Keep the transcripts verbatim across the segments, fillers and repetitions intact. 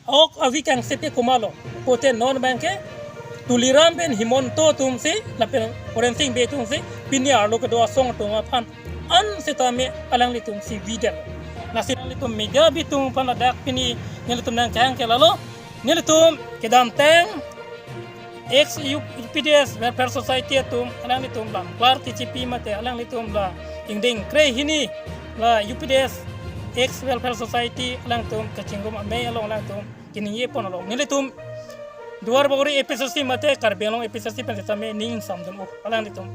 ok avi kangsepi komatlo. Pote non abangke Tuliram pen Himanta atumsi lapen Horen Sing Bey atumsi pini arlo kedo asong atum aphan an sitame alanglitumsi videl. Lasi alanglitum media abitung aphan ladak pini nelitum nangkehang ke lalo. Nelitum kedamtang ex U P D S Welfare Society atum alanglitum bangplar T C P mate alanglitum la ingdeng krehini la U P D S ex Welfare Society alangtum kachingrum amei along alangtum keningje pon along nelitum Duar Bagori A P C C mate Karbi Anglong A P C C pen sitame ning samdun-o alanglitum.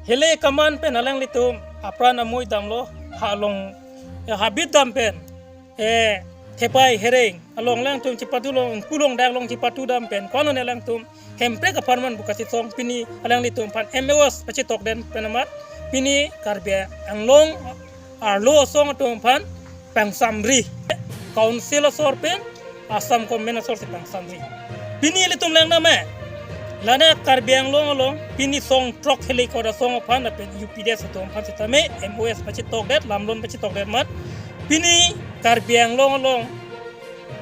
Hele kaman pen alanglitum apran amoi damlo, halong, eh, habit dam pen, eh, thepai hereng along alangtum chipatu long, kulong dak long chipatu dam pen kono ne alangtum Hemprek apharman bukasi song pini alanglitum aphan M O S pachitok den pen amat pini Karbi Anglong arlo asong atum aphan pangsamri. Council asor pen Assam government asorsi pangsamri. Pini ilitum lang nama lana Karbi Anglong along pini song throk hele koda song aphan lapen U P D S atum aphan sitame M O S pachitok det, lamlon pachitok det amat pini Karbi Anglong along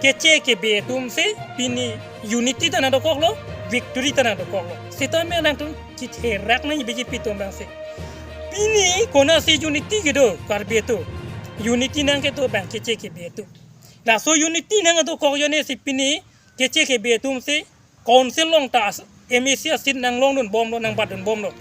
keche kebe atumsi pini unity ta nangdokoklo, victory ta nangdokoklo. Sitame alangtum chitherak nang B J P atum abangsi. Pini konatsi unity kedo Karbi atum? Unity nangkedo abang keche kebe atum. Laso unity nangdokok ajoinesi pini keche kebe atumsi council along ta as-, M A C aseat nanglongdun bomlo, nangbatdun bomlo.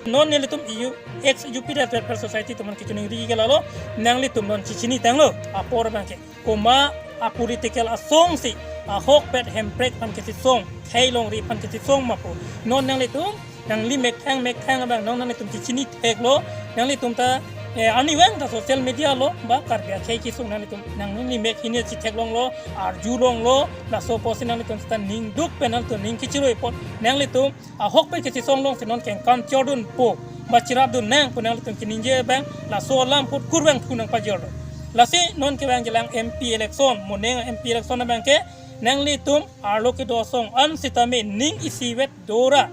Non nelitum U, ex U P D S Welfare Society atum aphan kachiningri ke lalo, nanglitum non chichini tanglo apor abangke. Komat a political asongsi ahokpet Hemprek aphan kachesong, khei longri aphan kachesong ma pu. Non nanglitum nangli methang methang abang non nanglitum chichini theklo, nanglitum ta, eh, arnivang ta social media lo ba Karbi akhei kesung nanglitum nangli mek hini chitheklonglo, arjulonglo, laso apotsi nanglitum ta ningduk pen nanglitum ning kechiroi apot nanglitum ahokpet kachesong alongsi non kengkam chordunpo ba chirapdun nang pu nanglitum kaningje abang laso alam apot kurvangthu nangpajorlo. Lasi non kevangjilang M P election, moning M P election abangke nanglitum arlo kedo asong an sitame ning isivet dora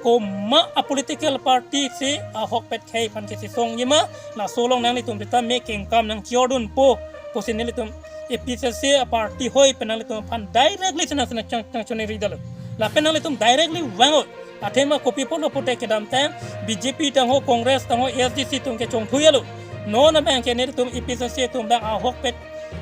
komat a political party si ahokpet khei aphan kachesongji ma, laso along nanglitum sitame kengkam nangchordunpo pusi nelitum A P C C aparty hoi pen nanglitum aphan directly sinang sinang chang chang choneri dalo. Lapen nanglitum directly vang-o. Athema kopi apotlo pute kedamtang B J P tangho, Congress tangho, A S D C atum kechongthuilo. Non abangke nelitum A P C C atum abang ahokpet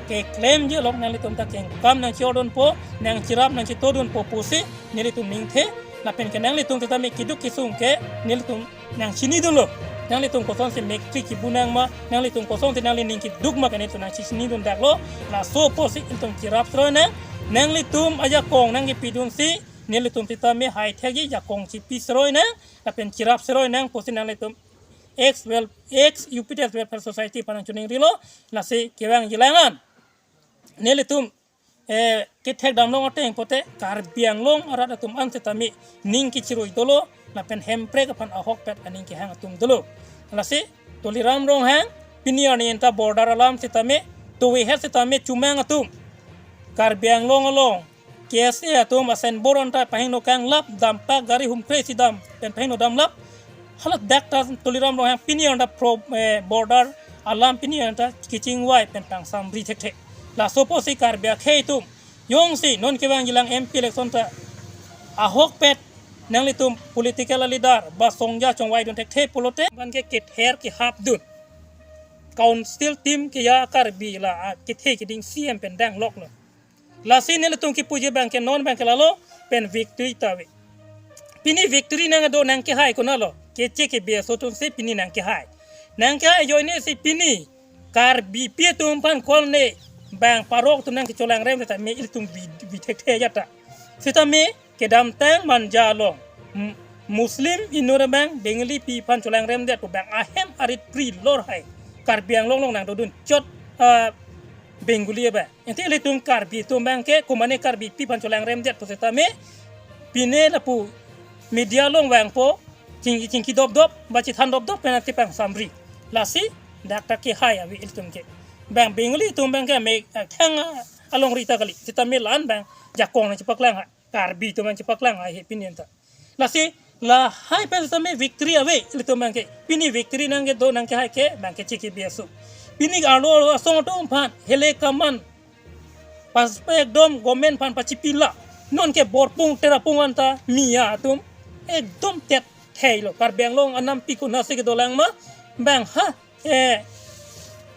keklemji along nanglitum ta kengkam nangchordunpo, nangchirap nangchitodunpo pusi nelitum ningthe. Lapen ke nanglitum sitame keduk kesung ke nelitum nangchinidunlo. Nanglitum kosonsi mekri kibu nang ma, nanglitum kosonsi nangli ning keduk ma ke nelitum nangchinidun daklo. Laso apotsi ilitum chirap seroi nang, nanglitum ajakong nangkepidunsi nelitum sitame hai thekji, jakong chipi seroi nang lapen chirap seroi nang pusi nanglitum ex wel-, ex U P D S Welfare Society aphan nangchiningrilo. Lasi kevangjilang an nelitum, eh, kethek damlong ateng pote Karbi Anglong arat atum an sitame ning kechiroi dolo lapen Hemprek aphan ahokpet aning kehang atum dolo. Lasi Tuliram Ronghang pini arni anta border alam sitame towe het sitame chomang atum Karbi Anglong along K S A atum a-signboard anta pahingno kanglap, dampak gari humkre si dam pen pahingno damlap. Hala dak ta Tuliram Ronghang pini anta pro, eh, border alam pini anta kachingvai pen pangsamri thekthe. Laso apotsi Karbi akhei atum jongsi non kevangjilang M P election ta ahokpet nanglitum political leader ba songja chongvaidun thekthe pulote abangke kether kehapdun council team keja Karbi la, ah, kethe keding C M pen dangloklo. Lasi nelitum kipuji abangke non abangke lalo pen victory ta ave. Pini victory nangdo nangkehai konatlo? Keche kebe aso atumsi pini nangkehai. Nangkehai ajoinesi pini Karbipi atum aphan kol ne bang parok atum nangkecholangrem sitame ilitum bi, bi thekthe ajat ta. Sitame kedamtang Manja along, M-, Muslim inut abang Bengalipi aphan cholangremdet pu bang ahem arit pri lor hai. Karbi Anglong along nangdodun chot, ah, Bengali abang. Ante ilitum Karbi atum abangke komatne Karbipi aphan cholangremdet pu sitame pine lapu media along vangpo chingki chingki dopdop ba chethan dopdop pen ante pangsamri. Lasi dak ta kehai ave ilitum ke. Bang Bengali atum abangke me, eh, thang, ah, alongri ta kali. Sitame la-an bang jakong nangchepaklang ha. Karbi atum nangchepaklang ha he pini anta. Lasi lahai pen sitame victory ave ilitum abangke. Pini victory nangkedo nangkehai ke abangke keche kebe aso. Pini arlo arlo asong atum aphan hele kaman Pas ekdom government aphan pachipila. Non ke Borpung Terapung anta Miya atum ekdom tet thei lo. Karbi Anglong anampi konatsi kedolang ma, bang ha, eh,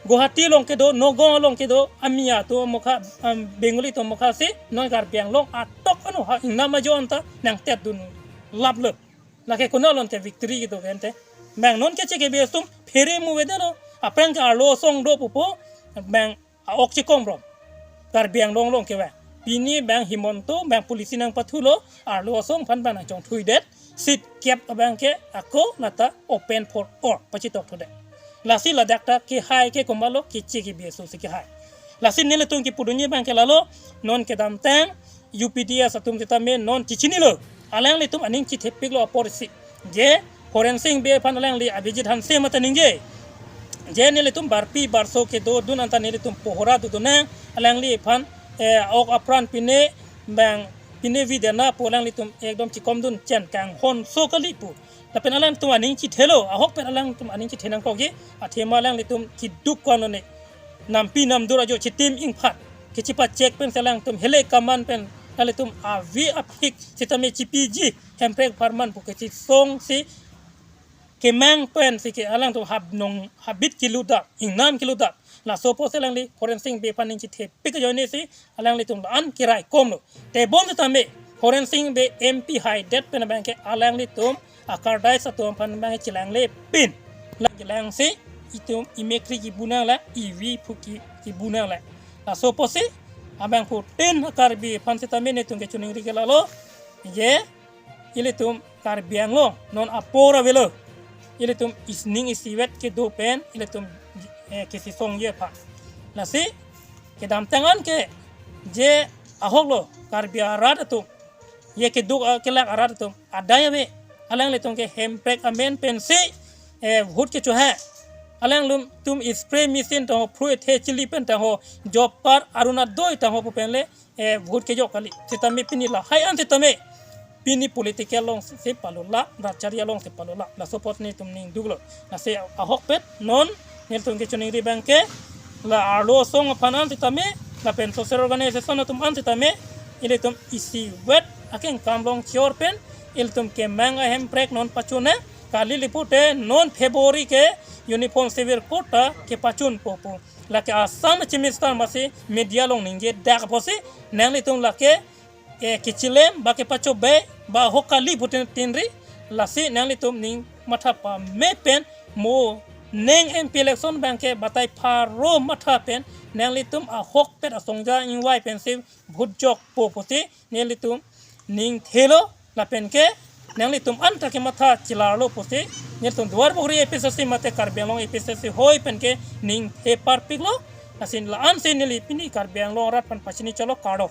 Guwahati along kedo, Nagaon along kedo a Miya atum amokha, um, Bengali atum amokha si non Karbi Anglong atok anu ha ingnam ajo anta nangtet dun lap lo. Lake konat along ke victory kedo ke ante. Bang non ke cheke bi atum phere mu vede lo. Aphrang ke arlo asong do pupo, bang a-ok chekong brom. Karbi Anglong along ke bang. Pini bang Himanta, bang policy nangpathu lo, arlo asong aphan bang nangchongthui det. Seat kep abang ke ako lata open for all. Pachitok thu det. Lasi ladak ta kehai ke komat lo, keche kebi aso si kehai. Lasi nelitum kipudunji bang ke lalo, non kedamtang U P D S atum sitame non chichinilo. Alanglitum aning chithepik lo apor si. Je Horensing Bey aphan alangli Abhijit Hanse mata ningje. Je nelitum barpi barso kedodun anta nelitum pohora dodun nang, alangli aphan, eh, ok apran pine bang pine videna pu alanglitum ekdom chikomdun chen kanghon so kali pu. Lapen alangtum aning chithelo, ahok pen alangtum aning chithe nangkokji, athema alanglitum kiduk ko-an lone. Nampi namdur ajo chitim ingphat. Kechipachek pen si alangtum hele kaman pen, alanglitum avi aphik sitame chipiji, Hemprek apharman pu kechisong si kemang pen si ke alangtum hab nong habit keludap, ingnam keludap. Laso apotsi alangli Horensing Bey aphan ning chithepik ajoine si alanglitum la-an keraikom lo. Tebon sitame Horensing Bey M P haidet pen abang ke alanglitum akardais atum aphan abang chelangle pin. Lang langsi itum imekri kibu nang la, ivi phuki kibu nang la. Laso apotsi abangphutin Karbi aphan sitame netum kechiningri ke lalo. Je ilitum Karbi Anglong non apor avelo. Ilitum isning isivet kedo pen ilitum, eh, kesisongji aphan. Lasi kedamtang an ke je ahok lo Karbi arat atum, ye keduk, ah, kelak arat atum adai ave. Alanglitum ke Hemprek amen pensi, eh, vote kechohai. Alanglitum spray machine tangho, phru ethe chili pen tangho, job card, Orunodoi tangho pu pen le, eh, vote kejok kali. Sitame pini lahai an sitame pini political along si palola, rachari along si palola. Laso apot netum ning duklo. Lasi ahokpet non netum kechiningri abang ke la arlo asong aphan an sitame, lapen social organization atum an sitame, ilitum isivet akengkam along chior pen ilitum kemang a-Hemprek non pachun nang, kali li pute non February ke Uniform Civil Code ta kepachunpo pu. Lake Assam Chief Minister masi media along ningjedak apotsi, nanglitum lake, eh, kechilem ba kepachobei ba ahok kali pu tin tinri, lasi nanglitum ning matha pame pen mo neng M P election abang ke batai pharo matha pen nanglitum ahokpet asongja ingvai pensi vote jokpo pusi nelitum ning thelo, lapen ke nanglitum anta kematha chelarlo pusi nelitum Duarbagori A P C C mate Karbi Anglong A P C C hoi pen ke ning the parpiklo. Lasi la-ansi neli pini Karbi Anglong arat aphan pachini cholo, kardom.